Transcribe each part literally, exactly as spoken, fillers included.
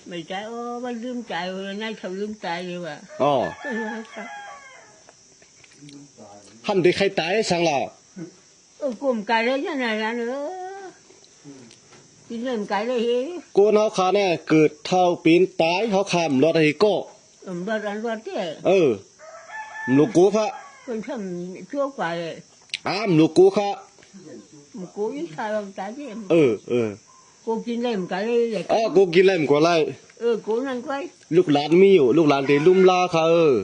ไม่ใจโอ้มันลืมใจเลยนายเขาลืมใจเลยว่ะ อ๋อ ก็เลยว่า หั่นได้ใครตายสังล่ะ เออกลมกายเลยยังไงล่ะเนอะกินเล่นกายเลยเฮ้ย โกนเฮาขาน่ะเกิดเฒ่าเป็นตายเฮาข้ามรอดให้ก็ เออรอดอันรอดเจ้ เออหลวงกูพระ คนทำชั่วกว่าเลย อ้ามหลวงกูพระ มันกูยิ่งทายลงตายที่ เออเออ กูกินเล่นกายเลย อ๋อกูกินเล่นกว่าไร เออกูนั่นก้อย ลูกหลานมีอยู่ ลูกหลานเตลุ่มลาค่ะเออ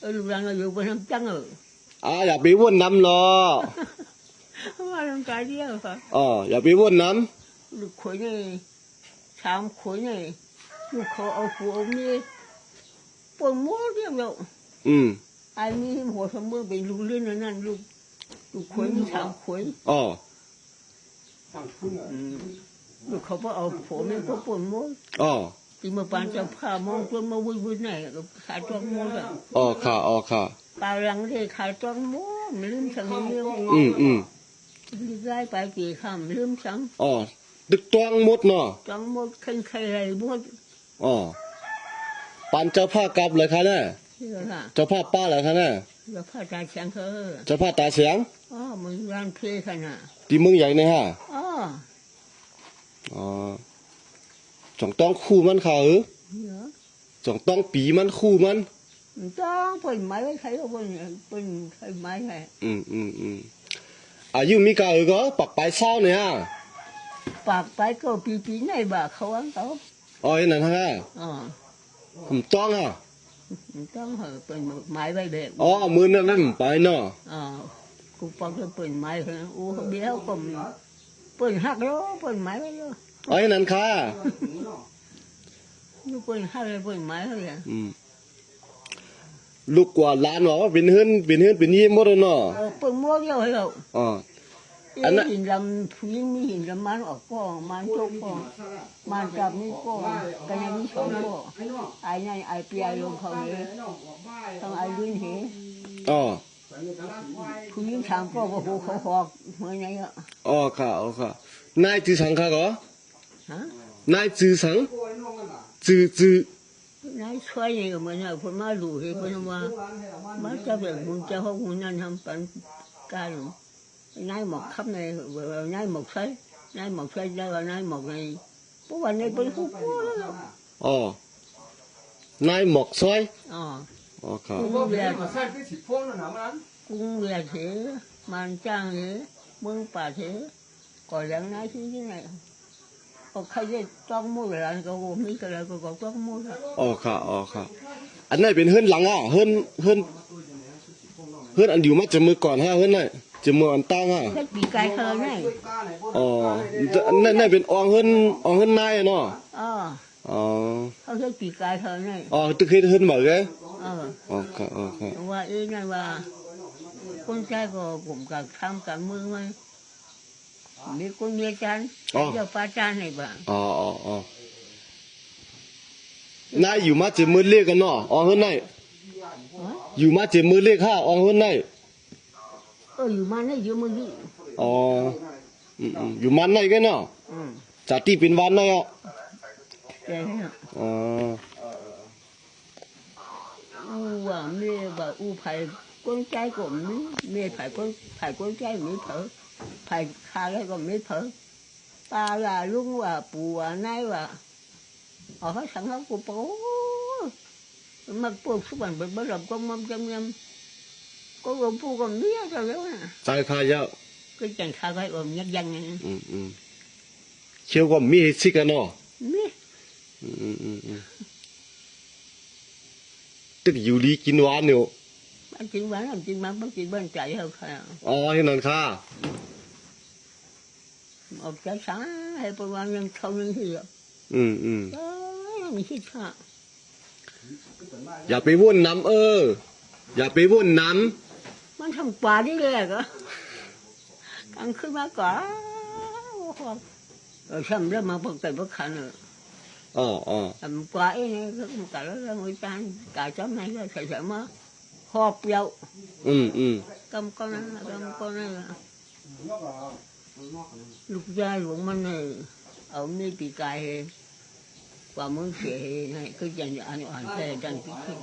เออลูกหลานก็อยู่บนน้ำจังเออ อ่าอย่าไปว่นน้ำหรอ ว่าลงกายเดียวค่ะ อ๋ออย่าไปว่นน้ำ ลูกเขยนี่สามคนนี่ลูกเขาเอาผัวเอาเมียปนหมดเรียบร้อย อืม อันนี้หัวสมบูรณ์เป็นลูกเรื่องนั้นลูก ลูกเขยมีสามคน อ๋อ อืม ลูกเขาก็เอาผัวเมียก็ปนหมด อ๋อ ที่มาปานเจ้าผ้ามองจนมาวุ้ยวุ้ยไหนก็ขายตัวหมดอ่ะ อ๋อค่ะ อ๋อค่ะ ปลาหลังเลยขายตัวหมดมันลืมสังเดียว อืมอืม ย้ายไปกี่คำลืมสัง อ๋อ ตึกตวงหมดเนาะ ตวงหมดคันใครไรหมด อ๋อ ปานเจ้าผ้ากลับเลยค่ะน่ะ นี่แหละค่ะ เจ้าผ้าป้าเหรอคะน่ะ เจ้าผ้าตาแสงเธอ เจ้าผ้าตาแสง อ๋อ มันร้านเพค่ะน่ะ ที่เมืองใหญ่เนี่ยฮะ อ๋อ อ๋อ จ่องต้องคู่มันค่ะเออ เหรอ จ่องต้องปีมันคู่มัน ต้องเปิดไม้ไว้ใครก็เปิดเปิดไม้ใคร อืมอืมอืม อายุมีกาเออก็ปักปลายเศร้าเนี่ยฮะ ปากไปก็ปีปีไหนบ่าเขาอันเขา อ๋อไอ้นั่นฮะ อ๋อ ผมต้องอ่ะ มันต้องเหอะเปิดไม้ไว้แบบ อ๋อ มื้อนั้นนั่นผมไปเนาะ อ๋อ กูปอกจะเปิดไม้เหรอโอ้เดี๋ยวก็มีเปิดหักแล้วเปิดไม้ไว้แล้ว อ๋อไอ้นั่นค่ะ ลูกเปิ้นฮักเลยเปิ้นหมายเขาเลย อืม ลูกกว่าหลานว่าเป็นเฮือนเป็นเฮือนเป็นยี่หมดแล้วเนาะ เออเปิ้นหมดแล้วเหรอ อ๋อ อันนั้น อีหินลำผู้หญิงมีหินลำมันออกก็มันจกก็มันจับนี่ก็กันยังมีสองก็ไอ้นั่นไอ้เปียลงเขาเลยต้องไอ้ลิ้นเห อ๋อ ผู้หญิงสามก็บ่ฮู้เขาหอกเหมือนไงอ่ะ อ๋อค่ะ อ๋อค่ะ นายจือสังค่ะก็ ฮะ นายจือสัง จือ จือ นายช่วยนี่ก็เหมือนว่าเพิ่นมาดูให้เพิ่นว่า มาจับแบบมึงจะห้องมึงนั่นทำปันกาหลงนายหมอกคำในนายหมอกใช้นายหมอกใช้ได้ว่านายหมอกใน เพราะว่าในเป็นผู้ป่วย อ๋อ นายหมอกซอย อ๋อ อ๋อครับ กรุงเวียด กรุงเวียดเห มานจ้างเห เมืองป่าเห ก็เลี้ยงนายที่นี่ไง ก็ใครจะต้องหมดหลานก็บ่มีอะไรก็ก็ต้องหมดอะ อ๋อค่ะ อ๋อค่ะ อันนั้นเป็นเฮือนหลังอ่ะ เฮือน เฮือน เฮือนอันอยู่มาจากเมื่อก่อนฮะ เฮือนไหนจากเมื่ออันตั้งฮะ เฮ็ดปีกายเธอไง อ๋อ นั่น นั่นเป็นอองเฮือน อองเฮือนนายอะเนาะ อ๋อ อ๋อ เขาเฮ็ดปีกายเธอไง อ๋อ ตึกเฮ็ดเฮือนใหม่ไง เออ อ๋อค่ะ อ๋อค่ะ ว่าเอ้นั่นว่า คนใจก็ผมกับทำกับมือมัน มีคนเมียจาน อ๋อ เจ้าป้าจานให้บ่า อ๋อ อ๋อ อ๋อ นายอยู่มาเจ็ดมื้อเลขกันเนาะ อ๋อ เฮือนไหน ฮะ อยู่มาเจ็ดมื้อเลขห้า อ๋อ เฮือนไหน เออ อยู่มานี่อยู่มื้อนี้ อ๋อ อืม อืม อยู่มาไหนกันเนาะ อืม จากที่เป็นวันไหนอ่ะ แกเนี่ย อ๋อ อู้ว่าแม่ว่าอู้ไผคนใจก็มีแม่ไผคนไผคนใจมีเผอไผคาแล้วก็มีเผอตาว่าลุงว่าปู่ว่านายว่าเอาเขาสั่งเขากูปะโอ้มันปวดสุบันเบิดเบิดหลับก็มันจำยำก็หลวงปู่ก็มีเท่าแล้วนะใจพาเยอะก็จังคาไว้อมยักยังไงอืมอืมเขียวก็มีให้ซิกอะเนาะมีอืมอืมอืมอืม ตึกอยู่ดีกินหวานอยู่มันกินหวานมันกินมันมันกินบ้านใจเขาค่ะอ๋อที่นั่นค่ะออกจากสาให้ประมาณยังเท่านึงที่เดียวอืมอืมเอ้ยมันคิดค่ะอย่าไปว่นน้ำเออ อย่าไปว่นน้ำมันทำกว่านี่เลยก็กลางคืนมาก่อนโอ้โหเออทำเรื่องมาปกติพวกขันเออ อ๋ออ๋อทำกว่าเองไงก็มันกะแล้วมันจานกะจำไหนก็ใส่ใส่มาหอบเปรียวอืมอืมกำก้อนนั้นนะกำก้อนนั้นนะลูกยาหลวงมันเนี่ยเอามีดปีกายเฮ ว่ามึงเสียให้คือจังอันอ่อนแท้จังคือคือ